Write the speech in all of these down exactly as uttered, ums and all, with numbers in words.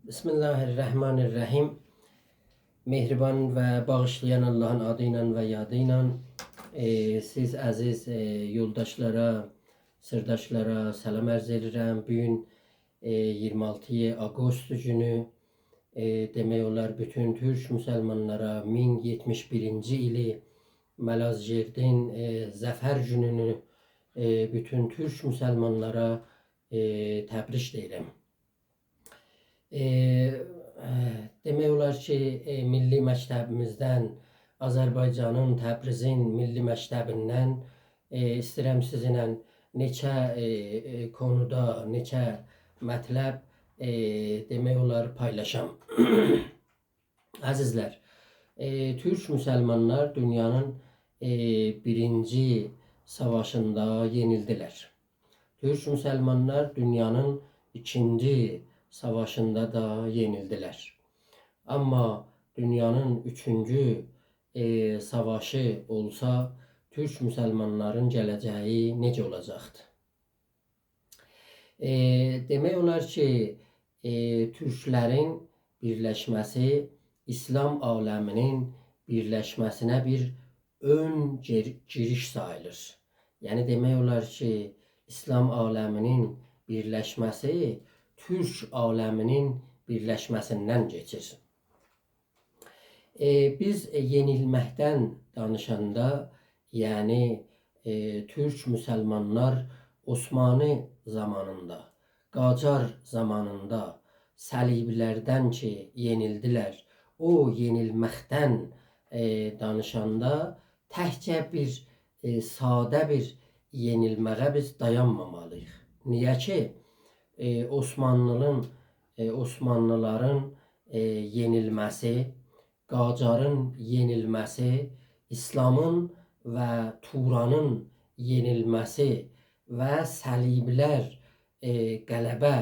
بسم الله الرحمن الرحیم. مهربان و باغیشلایان آللاهین آدی ایله و یادی ایله، ائ، سیز عزیز، ائ، یولداشلارا، سیرداشلارا سلام عرض ائدیرم. بو گون، ائ، اییرمی آلتی آگوست گونو، ائ، دئمک اولار، بوتون تورک مسلمانلارا مین یئتمیش بیرینجی ایلی ملازگردین، ائ، ظفر گونونو، ائ، بوتون تورک مسلمانلارا، ائ، تبریک دئییرم. ائ، ائ، دئمک اولار کی، ائ، میللی مکتبیمیزدن، آذربایجانین، تبریزین میللی مکتبیندن، ائ، ایسته‌ییرم سیزینله نئچه، ائ، ائ، قونودا، نئچه مطلب، ائ، دئمک اولار، پایلاشام. عزیزلر، ائ، تورک مسلمانلار دونیانین، ائ، بیرینجی ساواشیندا یئنیلدیلر. تورک مسلمانلار دونیانین ایکینجی ساواشیندا دا یئنیلدیلر. آمما دونیانین اوچونجو، ائ، ساواشی اولسا، تورک مسلمانلارین گله‌جه‌یی نئجه اولاجاقدیر؟ ائ، دئمک اولار کی، ائ، تورکلرین بیرلشمه‌سی ایسلام عالمینین بیرلشمه‌سینه بیر اؤن گیر-، گیریش ساییلیر. یعنی دئمک اولار کی، ایسلام عالمینین بیرلشمه‌سی تورک عالمینین بیرلشمه‌سیندن کئچیر. ائ، بیز، ائ، یئنیلمکدن دانیشاندا، یعنی، ائ، تورک مسلمانلار عثمانلی زامانیندا، قاجار زامانیندا صلیبی‌لردن کی یئنیلدیلر، او یئنیلمکدن، ائ، دانیشاندا تکجه بیر، ائ، ساده بیر یئنیلمه‌یه بیز دایانمامالی‌ییق. نییه کی، ائ، عثمانلی‌نین، ائ، عثمانلی‌لارین، ائ، یئنیلمه‌سی، قاجارین یئنیلمه‌سی، ایسلامین و تورانین یئنیلمه‌سی و صلیبی‌لر، ائ، غلبه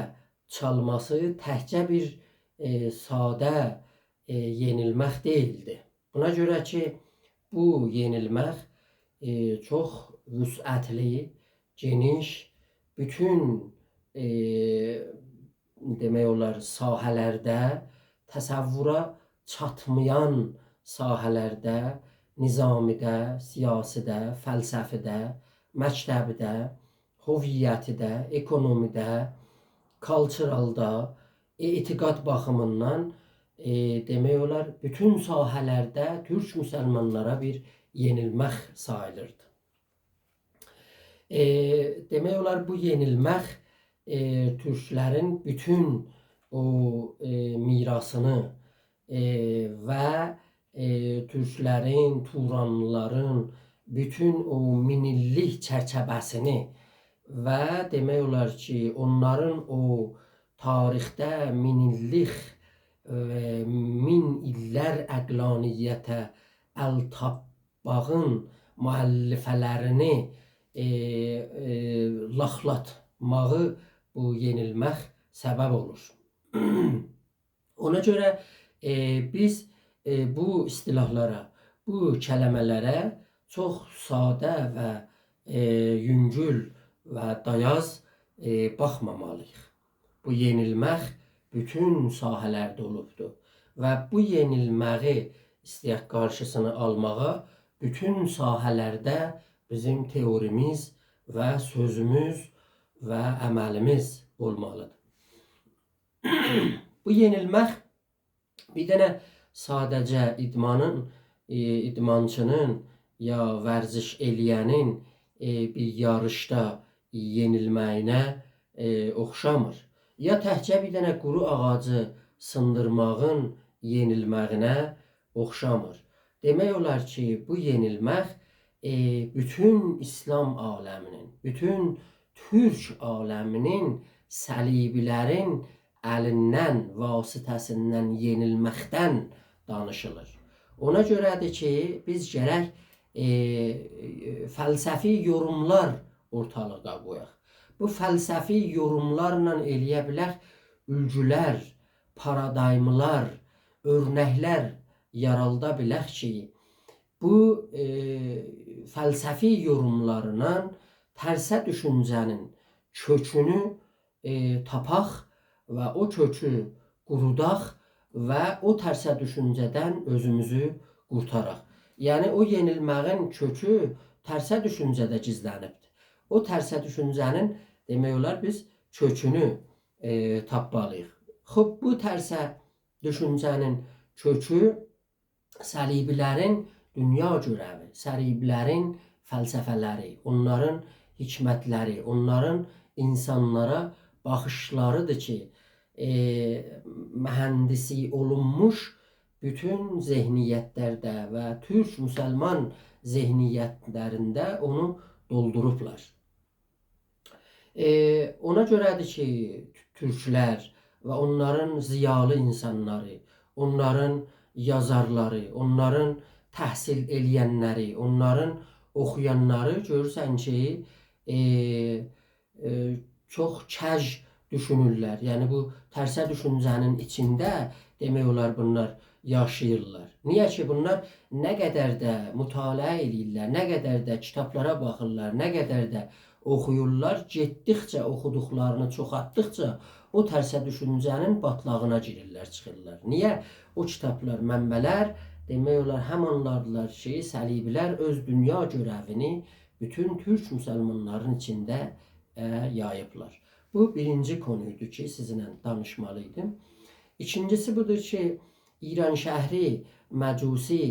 چالماسی تکجه بیر، ائ، ساده، ائ، یئنیلمک دئییلدی. بونا گؤره کی، بو یئنیلمک، ائ، چوخ وسعتلی، گئنیش، بوتون، ائ، دئمک اولار، ساحه‌لرده، تصوره چاتمایان ساحه‌لرده، نظامی‌ده، سیاسی‌ده، فلسفی‌ده، مکتبی‌ده، هویتی‌ده، اکونومی‌ده، کالچورالدا، اعتقاد باخیمیندان، ائ، دئمک اولار، بوتون ساحه‌لرده تورک مسلمانلارا بیر یئنیلمک ساییلیردی. ائ، دئمک اولار، بو یئنیلمک، ائ، تورکلرین بوتون او، ائ، میراثینی، ائ، و، ائ، تورکلرین، تورانلی‌لارین بوتون او مین ایللیک چرچیوه‌سینی و دئمک اولار کی، اونلارین او تاریخده مین ایللیک، ائ، مین ایللر عقلانیته ال تاپ- باغین مؤلفه‌لرینی، ائ، ائ، لاخلاتماغی بو یئنیلمک سبب اولور. اونا گؤره، ائ، بیز، ائ، بو اصطلاحلارا، بو کلمه‌لره چوخ ساده و، ائ، یونگول و دایاز، ائ، باخمامالی‌ییق. بو یئنیلمک بوتون ساحه‌لرده اولوبدور و بو یئنیلمه‌یی ایسته‌یک قارشیسینی آلماغا، بوتون ساحه‌لرده بیزیم تئوریمیز و سؤزوموز و عملیمیز اولمالیدیر. بو یئنیلمک بیر دنه ساده‌جه ایدمانین، ائ، ایدمانچی‌نین یا ورزش ائله‌ینین، ائ، بیر یاریشدا یئنیلمه‌یینه، ائ، اوخشامیر. یا تکجه بیر دنه قورو آغاجی سیندیرماغین یئنیلمه‌یینه اوخشامیر. دئمک اولار کی، بو یئنیلمک، ائ، بوتون ایسلام عالمینین، بوتون تورک عالمینین صلیبی‌لرین الیندن، واسطه‌سیندن یئنیلمکدن دانیشیلیر. اونا گؤره‌دیر کی، بیز گرک، ائ، ائ، فلسفی یوروملار اورتالیغا قویاق. بو فلسفی یوروملارلا ائله‌یه بیلک اولگولر، پارادایملار، اؤرنکلر یارالدا بیلک کی، بو، ائ، فلسفی یوروملارلا ترسه دوشونجه‌نین کؤکونو، ائ، تاپاق و او کؤکو قوروداق و او ترسه دوشونجه‌دن اؤزوموزو قورتاراق. یعنی، او یئنیلمه‌یین کؤکو ترسه دوشونجه‌ده گیزلنیبدیر. او ترسه دوشونجه‌نین، دئمک اولار، بیز کؤکونو، ائ، تاپمالی‌ییق. خوب، بو ترسه دوشونجه‌نین کؤکو صلیبی‌لرین دونیا گؤروی، صلیبی‌لرین فلسفه‌لری، اونلارین حکمتلری، اونلارین اینسانلارا باخیشلاری‌دیر کی، ائ، مهندسی اولونموش بوتون ذهنیتلرده و تورک مسلمان ذهنیتلرینده اونو دولدوروبلار. ائ، اونا گؤره‌دیر کی، تورکلر و اونلارین ضیالی اینسانلاری، اونلارین یازارلاری، اونلارین تحصیل ائله‌ینلری، اونلارین اوخویانلاری گؤرورسن کی، ائ، ائ، چوخ کج دوشونورلر. یعنی، بو ترسه دوشونجه‌نین ایچینده، دئمک اولار، بونلار یاشاییرلار. نییه کی، بونلار نه قدر ده مطالعه ائله‌ییرلر، نه قدر ده کیتابلارا باخیرلار، نه قدر ده اوخویورلار، گئتدیکجه، اوخودوقلارینی چوخالتدیقجا او ترسه دوشونجه‌نین باتلاغینا گیریرلر، چیخیرلار. نییه؟ او کیتابلار، منبع‌لر، دئمک اولار، همانلاردیلار کی، صلیبی‌لر اؤز دونیا گؤروینی بوتون تورک مسلمانلارین ایچینده، ائ، یاییبلار. بو بیرینجی قونو ایدی کی، سیزینله دانیشمالی ایدیم. ایکینجیسی بودور کی، ایرانشهری، مجوسی،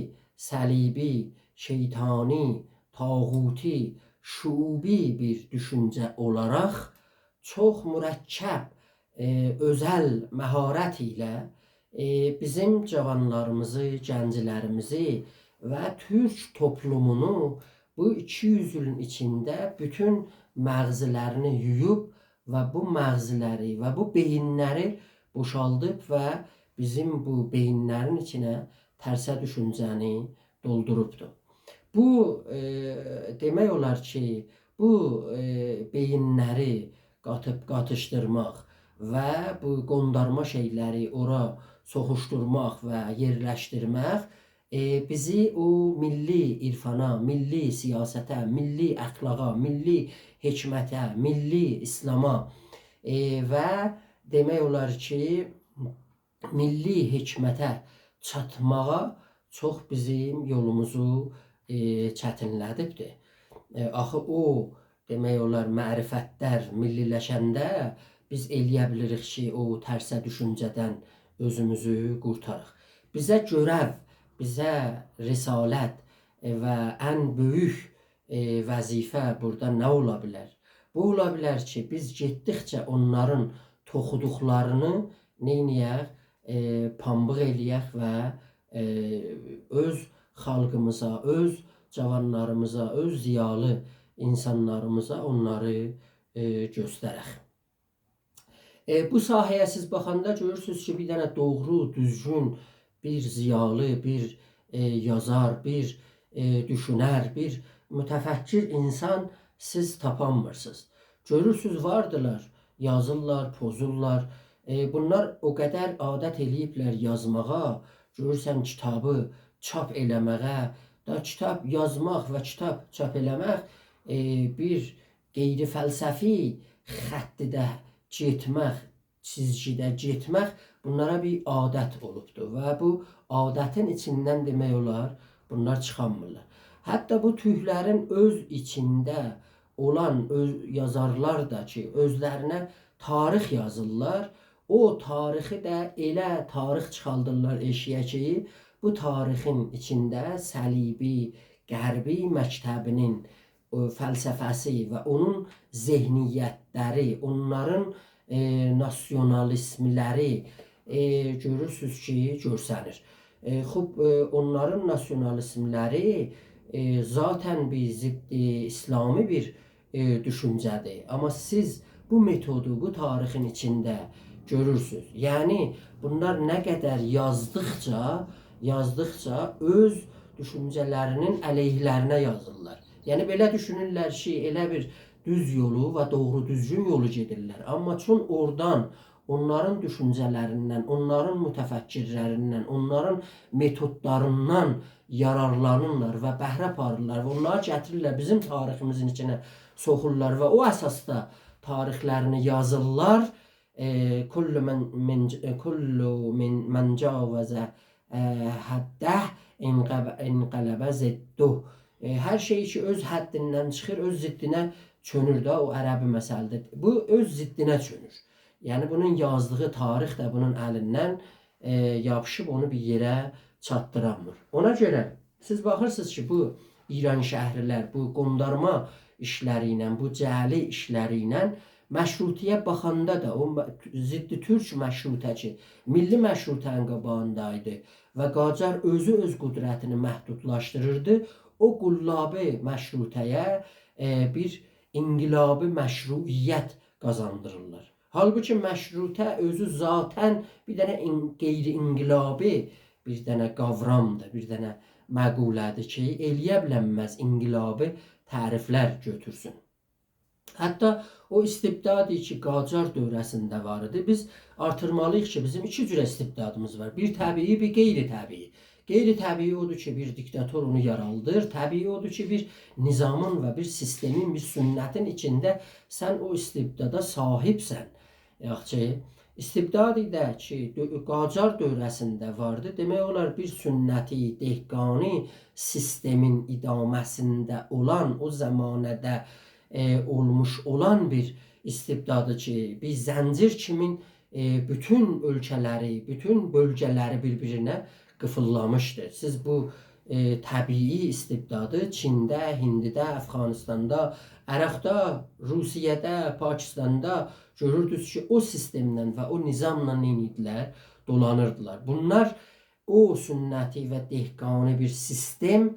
صلیبی، شیطانی، طاغوتی، شعوبی بیر دوشونجه اولاراق چوخ مرکب، ائ، اؤزل مهارت ایله، ائ، بیزیم جاوانلاریمیزی، گنجلریمیزی و تورک توپلومونو بو ایکی یوز ایلین ایچینده بوتون مغزلرینی یویوب و بو مغزلری و بو بئیینلری بوشالدیب و بیزیم بو بئیینلرین ایچینه ترسه دوشونجه‌نی دولدوروبدور. بو، ائ، دئمک اولار کی، بو، ائ، بئیینلری قاتیب قاتیشدیرماق و بو قوندارما شئیلری اورا سوخوشدورماق و یئرلشدیرمک، ائ، بیزی او میللی عرفانا، میللی سیاسته، میللی اخلاقا، میللی حکمته، میللی ایسلاما، ائ، و دئمک اولار کی، میللی حکمته چاتماغا چوخ بیزیم یولوموزو، ائ، چتینله‌دیبدیر. ائ، آخی او، دئمک اولار، معرفتلر میللی‌لشنده بیز ائلیه بیلیریک کی، او ترسه دوشونجه‌دن اؤزوموزو قورتاراق. بیزه گؤرو، بیزه رسالت، ائ، و ان بؤیوک ائ، وظیفه بورادا نه اولا بیلر؟ بو اولا بیلر کی، بیز گئتدیکجه اونلارین توخودوقلارینی نئینیه‌ک؟ ائ، پامبیق ائلیه‌ک و، ائ، اؤز خالقیمیزا، اؤز جاوانلاریمیزا، اؤز ضیالی اینسانلاریمیزا اونلاری، ائ، گؤسترک. ائ، بو ساحه‌یه سیز باخاندا گؤرورسونوز کی، بیر دنه دوغرو، دوزگون، بیر ضیالی، بیر، ائ، یازار، بیر، ائ، دوشونر، بیر متفکر اینسان سیز تاپانمیرسینیز. گؤرورسونوز، واردیلار، یازیرلار، پوزورلار. ائ، بونلار او قدر عادت ائله‌ییبلر یازماغا، گؤرورسن، کیتابی چاپ ائله‌مه‌یه، دا کیتاب یازماق و کیتاب چاپ ائله‌مک، ائ، بیر غیر فلسفی خطده گئتمک، چیزگیده گئتمک بونلارا بیر عادت اولوبدور و بو عادتین ایچیندن، دئمک اولار، بونلار چیخانمیرلار. حتی بو تورکلرین اؤز ایچینده اولان اؤز یازارلار دا کی، اؤزلرینه تاریخ یازیرلار، او تاریخی ده ائله تاریخ چیخاردیرلار ائشییه کی، بو تاریخین ایچینده صلیبی، غربی مکتبینین او فلسفه‌سی و اونون ذهنیتلری، اونلارین، ائ، ناسیونالیزملری، ائ، گؤرورسونوز کی، گؤرسنیر. ائ، خوب، ائ، اونلارین ناسیونالیزملری، ائ، ذاتاً بیر ضد، ائ، اسلامی بیر، ائ، دوشونجه‌دیر. آمما سیز بو متودو بو تاریخین ایچینده گؤرورسونوز. یعنی، بونلار نه قدر یازدیقجا، یازدیقجا اؤز دوشونجه‌لرینین علیه‌لرینه یازیرلار. یعنی، بئله دوشونورلر کی، ائله بیر دوز یولو و دوغرو دوزگون یولو گئدیرلر. آمما چون اورادان، اونلارین دوشونجه‌لریندن، اونلارین متفکرلریندن، اونلارین متودلاریندان یارارلانیرلار و بهره آپاریرلار و اونلاری گتیریرلر، بیزیم تاریخیمیزین ایچینه سوخورلار و او اساسدا تاریخلرینی یازیرلار. ائ، «کل من، من، کل من، من جاوز، ائ، حده انقب-، انقلب ضده.» ائ، هر شئی کی اؤز حدّیندن چیخیر، اؤز ضدّینه چؤنور ده، او عربی مثل‌دیر. بو اؤز ضدّینه چؤنور. یعنی بونون یازدیغی تاریخ ده بونون الیندن، ائ، یاپیشیب اونو بیر یئره چاتدیرانمیر. اونا گؤره سیز باخیرسینیز کی، بو ایرانشهری‌لر، بو قوندارما ایشلری ایله، بو جعلی ایشلری ایله مشروطه‌یه باخاندا دا، او م-، ضد تورک مشروطه کی، میللی مشروطه‌نین قاباغیندایدی و قاجار اؤزو اؤز قدرتینی محدودلاشدیریردی، او قلابی مشروطه‌یه، ائ، بیر انقلابی مشروعیت قازاندیریرلار. حالبوکی مشروطه اؤزو ذاتاً بیر دنه ان-، غیر انقلابی بیر دنه قاورامدیر، بیر دنه مقوله‌دیر کی، ائلیه بیلنمز انقلابی تعریف‌لر گؤتورسون. حتی او استبدادی کی، قاجار دوره‌سینده وار ایدی، بیز آرتیرمالی‌ییق کی، بیزیم ایکی جور استبدادیمیز وار. بیر طبیعی، بیر غیر طبیعی. غیر طبیعی اودور کی، بیر دیکتاتور اونو یارادیر. طبیعی اودور کی، بیر نظامین و بیر سیستمین، بیر سنتین ایچینده سن او استبدادا صاحیبسن. یاخشی، استبدادی ده کی، دؤ-، قاجار دوره‌سینده واردی. دئمک اولار، بیر سنتی، دهقانی سیستمین ادامه‌سینده اولان، او زمانه‌ده، ائ، اولموش اولان بیر استبدادی کی، بیر زنجیر کیمین، ائ، بوتون اؤلکه‌لری، بوتون بؤلگه‌لری بیر-بیرینه قیفیللامیشدی. سیز بو، ائ، طبیعی استبدادی چینده، هندده، افغانستاندا، عراقدا، روسیه‌ده، پاکستاندا گؤروردونوز کی، او سیستمله و او نظاملا نئینیردیلر؟ دولانیردیلار. بونلار او سنتی و دهقانی بیر سیستم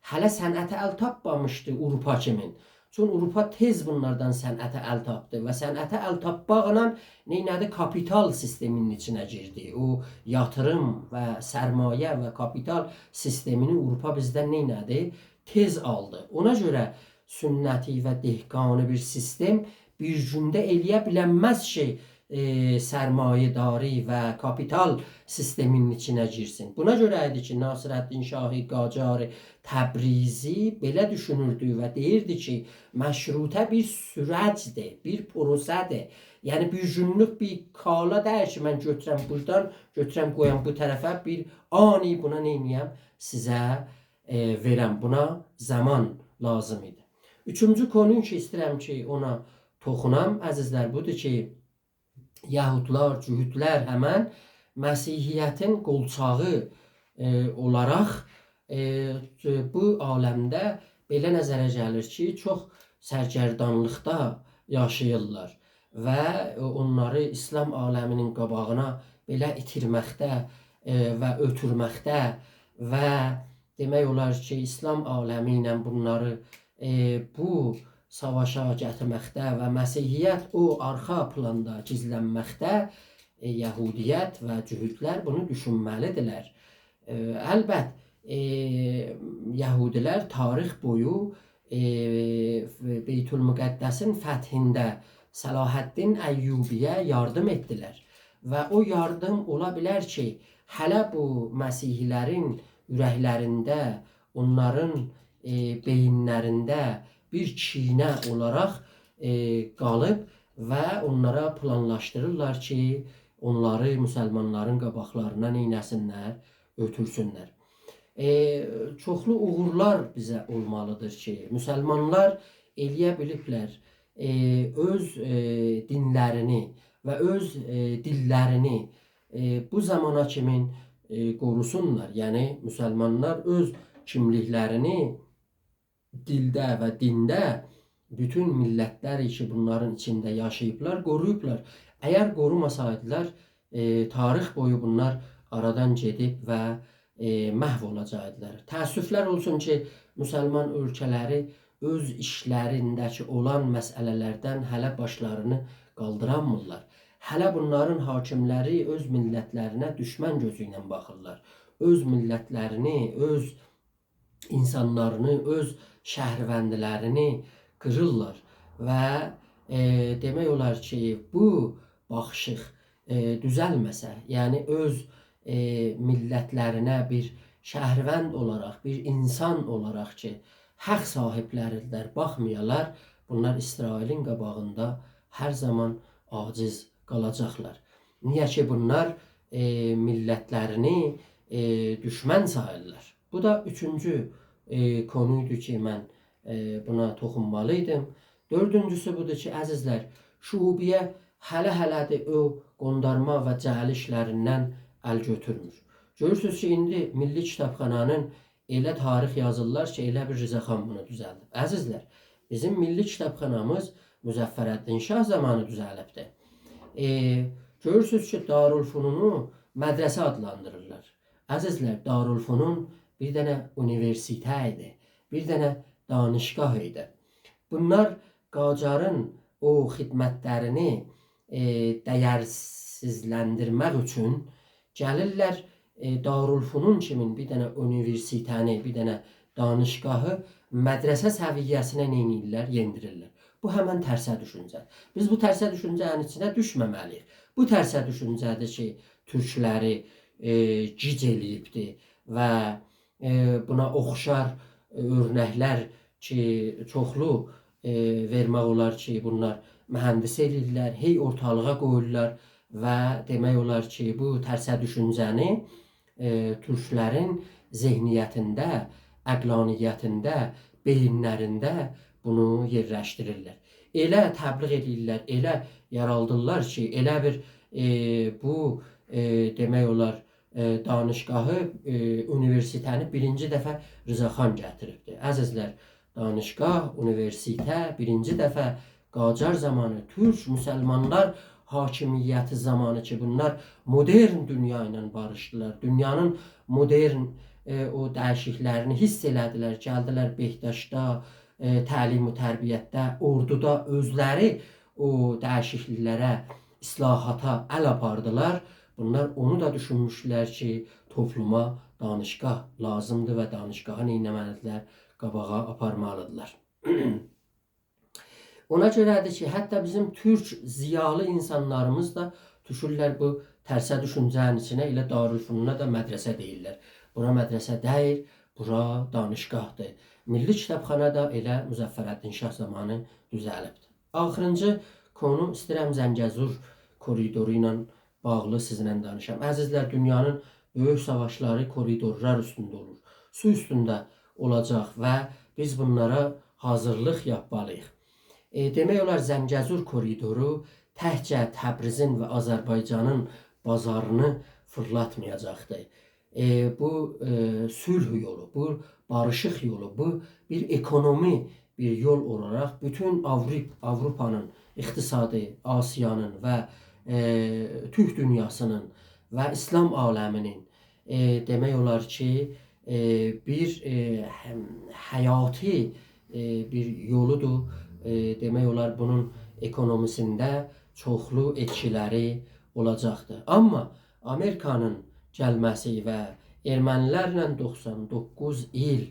هله صنعته ال تاپمامیشدی آوروپا کیمین. چون آوروپا تئز بونلاردان صنعته ال تاپدی و صنعته ال تاپماقلا نئینه‌دی؟ کاپیتال سیستمینین ایچینه گیردی. او یاتیریم و سرمایه و کاپیتال سیستمینی آوروپا بیزدن نئینه‌دی؟ تئز آلدی. اونا گؤره سنتی و دهقانی بیر سیستم بیر گونده ائلیه بیلنمز کی، ائ، سرمایه‌داری و کاپیتال سیستمینین ایچینه گیرسین. بونا گؤره ایدی کی، ناصرالدین شاه قاجار تبریزی بئله دوشونوردو و دئییردی کی، مشروطه بیر سورج‌دیر، بیر پروسه‌دیر. یعنی، بیر گونلوک بیر کالا دئییل کی، من گؤتورم بورادان، گؤتورم قویام بو طرفه، بیر آنی بونا نئینییم، سیزه، ائ، وئرم. بونا زامان لازیم ایدی. اوچونجو قونو کی، ایسته‌ییرم کی، اونا توخونام، عزیزلر، بودور کی، یهودلار، جهودلر همن مسیحیتین قولچاغی، ائ، اولاراق، ائ، بو عالمده بئله نظره گلیر کی، چوخ سرگردانلیقدا یاشاییرلار و اونلاری ایسلام عالمینین قاباغینا بئله ایتیرمکده، ائ، و اؤتورمکده و دئمک اولار کی، ایسلام عالمی ایله بونلاری، ائ، بو ساواشا گتیرمکده و مسیحیت او آرخا پلاندا گیزلنمکده، ائ، یهودیت و جهودلر بونو دوشونمه‌لی‌دیرلر. ائ، البت، ائ، یهودیلر تاریخ بویو، ائ، بیت‌المقدسین فتحینده صلاح‌الدین ایوبی‌یه یاردیم ائتدیلر. و او یاردیم اولا بیلر کی، هله بو مسیحی‌لرین اورکلرینده، اونلارین، ائ، بئیینلرینده بیر کینه اولاراق، ائ، قالیب و اونلارا پلانلاشدیریرلار کی، اونلاری مسلمانلارین قاباقلارینا نئینه‌سینلر، اؤتورسونلر. ائ، چوخلو اوغورلار بیزه اولمالی‌دیر کی، مسلمانلار ائلیه بیلیبلر، ائ، اؤز، ائ، دینلرینی و اؤز، ائ، دیللرینی، ائ، بو زامانا کیمین، ائ، قوروسونلار. یعنی، مسلمانلار اؤز کیملیکلرینی دیلده و دینده بوتون میللتلر کی، بونلارین ایچینده یاشاییبلار، قورویوبلار. اگر قوروماسایدیلار، ائ، تاریخ بویو بونلار آرادان گئدیب و، ائ، محو اولاجاقدیلار. تأسفلر اولسون کی، مسلمان اؤلکه‌لری اؤز ایچلرینده‌کی اولان مسئله‌لردن هله باشلارینی قالدیرانمیرلار. هله بونلارین حاکملری اؤز میللتلرینه دوشمن گؤزو ایله باخیرلار. اؤز میللتلرینی، اؤز اینسانلارینی، اؤز شهروندلرینی قیریرلار و، ائ، دئمک اولار کی، بو باخیشیق، ائ، دوزلمه‌سه، یعنی اؤز، ائ، میللتلرینه بیر شهروند اولاراق، بیر اینسان اولاراق کی، حق صاحیبلری‌دیرلر، باخمایالار، بونلار اسرائیلین قاباغیندا هر زامان عاجز قالاجاقلار. نییه کی، بونلار، ائ، میللتلرینی، ائ، دوشمن ساییرلار. بو دا اوچونجو، ائ، قونو ایدی کی، من، ائ، بونا توخونمالی ایدیم. دؤردونجوسو بودور کی، عزیزلر، شعوبیه هله-هله‌دیر او قوندارما و جعلی ایشلریندن ال گؤتورمور. گؤرورسونوز کی، ایندی میللی کیتابخانانین ائله تاریخ یازیرلار کی، ائله بیل رضا خان بونو دوزلدیب. عزیزلر، بیزیم میللی کیتابخانامیز مظفرالدین شاه زامانی دوزلیبدیر. ائ، گؤرورسونوز کی، دارالفنونو مدرسه آدلاندیریرلار. عزیزلر، دارالفنون بیر دنه اونیوئرسیته ایدی، بیر دنه دانشگاه ایدی. بونلار قاجارین او خدمتلرینی، ائ، دَیرسیزلندیرمک اوچون گلیرلر، ائ، دارالفنون کیمین بیر دنه اونیوئرسیته‌نی، بیر دنه دانشگاهی مدرسه سویه‌سینه نئینیرلر؟ یئندیریرلر. بو همن ترسه دوشونجه. بیز بو ترسه دوشونجه‌نین ایچینه دوشمه‌مه‌لی‌ییک. بو ترسه دوشونجه‌دیر کی، تورکلری، ائ، گیج ائله‌ییبدی و، ائ، بونا اوخشار، ائ، اؤرنکلر کی، چوخلو، ائ، وئرمک اولار کی، بونلار مهندس ائله‌ییرلر، هئی اورتالیغا قویورلار و دئمک اولار کی، بو ترسه دوشونجه‌نی، ائ، تورکلرین ذهنیتینده، عقلانیتینده، بئیینلرینده بونو یئرلشدیریرلر. ائله تبلیغ ائدیرلر، ائله یارادیرلار کی، ائله بیر، ائ، بو، ائ، دئمک اولار، ائ، دانشگاهی، ائ، اونیوئرسیته‌نی بیرینجی دفعه رضا خان گتیریبدی. عزیزلر، دانشگاه، اونیوئرسیته بیرینجی دفعه قاجار زامانی، تورک مسلمانلار حاکمیتی زامانی کی، بونلار مدرن دونیا ایله باریشدیلار. دونیانین مدرن، ائ، او دییشیکلیکلرینی حیس ائله‌دیلر. گلدیلر بهداشتدا، ائ، تعلیم و تربیتده، اوردودا اؤزلری او دییشیکلیکلره، اصلاحاتا ال آپاردیلار. بونلار اونو دا دوشونموشدولر کی، توپلوما دانشگاه لازیمدیر و دانشگاهی نئینه‌مه‌لیدیرلر؟ قاباغا آپارمالیدیرلار. اونا گؤره‌دیر کی، حتی بیزیم تورک ضیالی اینسانلاریمیز دا دوشورلر بو ترسه دوشونجه‌نین ایچینه، ائله دارالفنونا دا مدرسه دئییرلر. بورا مدرسه دئییل، بورا دانشگاهدیر. میللی کیتابخانا دا ائله مظفرالدین شاه زامانی دوزلیبدیر. آخیرینجی قونو، ایسته‌ییرم زنگه‌زور کوریدورو ایله باغلی سیزینله دانیشام. عزیزلر، دونیانین بؤیوک ساواشلاری کوریدورلار اوستونده اولور. سو اوستونده اولاجاق و بیز بونلارا حاضیرلیق یاپمالی‌ییق. ائ، دئمک اولار، زنگه‌زور کوریدورو تکجه تبریزین و آذربایجانین بازارینی فیرلاتمایاجاقدیر. ائ، بو، ائ، صلح یولو، بو باریشیق یولو، بو بیر اکونومی بیر یول اولاراق بوتون آوروپ-، آوروپانین اقتصادی، آسیانین و، ائ، تورک دونیاسینین و ایسلام عالمینین، ائ، دئمک اولار کی، ائ، بیر، ائ، هم-، حیاتی، ائ، بیر یولودور. ائ، دئمک اولار، بونون اکونومیسینده چوخلو ائتکیلری اولاجاقدیر. آمما آمریکانین گلمه‌سی و ارمنیلرله دوخسان دوققوز ایل،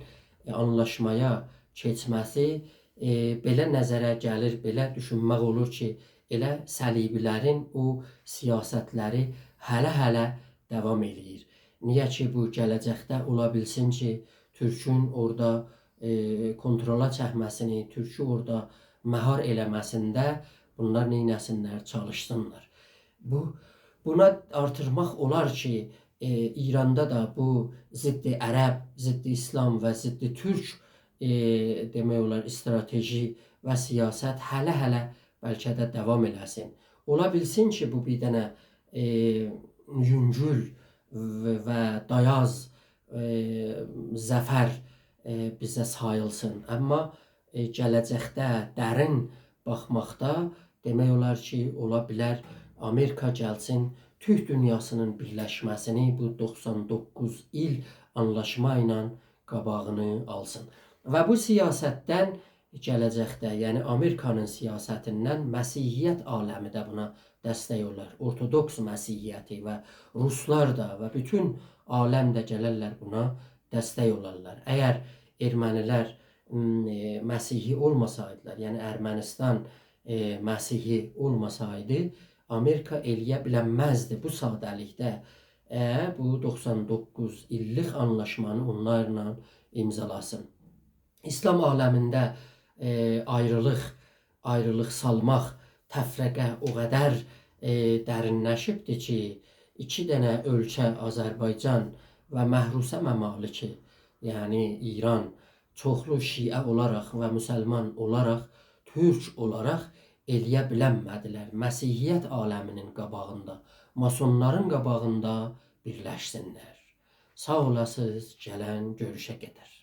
ائ، آنلاشمایا کئچمه‌سی، ائ، بئله نظره گلیر، بئله دوشونمک اولور کی، ائله صلیبی‌لرین او سیاستلری هله-هله داوام ائله‌ییر. نییه کی، بو گله‌جکده اولا بیلسین کی، تورکون اورادا، ائ، کنترولا چکمه‌سینی، تورکو اورادا مهار ائله‌مه‌سینده بونلار نئینه‌سینلر، چالیشسینلار. بو، بونا آرتیرماق اولار کی، ائ، ایراندا دا بو ضد عرب، ضد ایسلام و ضد تورک، ائ، دئمک اولار، استراتژی و سیاست هله-هله بلکه ده داوام ائله‌سین. اولا بیلسین کی، بو بیر دنه، ائ، یونگول و، و دایاز، ائ، ظفر، ائ، بیزه ساییلسین. آمما، ائ، گله‌جکده درین باخماقدا دئمک اولار کی، اولا بیلر آمریکا گلسین، تورک دونیاسینین بیرلشمه‌سینی، بو دوخسان دوققوز ایل آنلاشما ایله قاباغینی آلسین. و بو سیاستدن گله‌جکده، یعنی آمریکانین سیاستیندن مسیحیت عالمی ده بونا دستک اولار. اورتودوکس مسیحیتی و روسلار دا و بوتون عالم ده گلرلر بونا دستک اولارلار. اگر ارمنیلر، م، ائ، مسیحی اولماسایدیلار، یعنی ارمنیستان، ائ، مسیحی اولماسایدی، آمریکا ائلیه بیلنمزدی بو ساده‌لیکده، ائ، بو دوخسان دوققوز ایللیک آنلاشمانی اونلارلا امضالاسین. ایسلام عالمینده، ائ، آیریلیق، آیریلیق سالماق، تفرقه او قدر، ائ، درینلشیبدیر کی، ایکی دنه اؤلکه، آذربایجان و محروسه ممالکی، یعنی ایران، چوخلو شیعه اولاراق و مسلمان اولاراق، تورک اولاراق ائلیه بیلنمه‌دیلر مسیحیت عالمینین قاباغیندا، ماسونلارین قاباغیندا بیرلشسینلر. ساغ اولاسینیز، گلن گؤروشه قدر.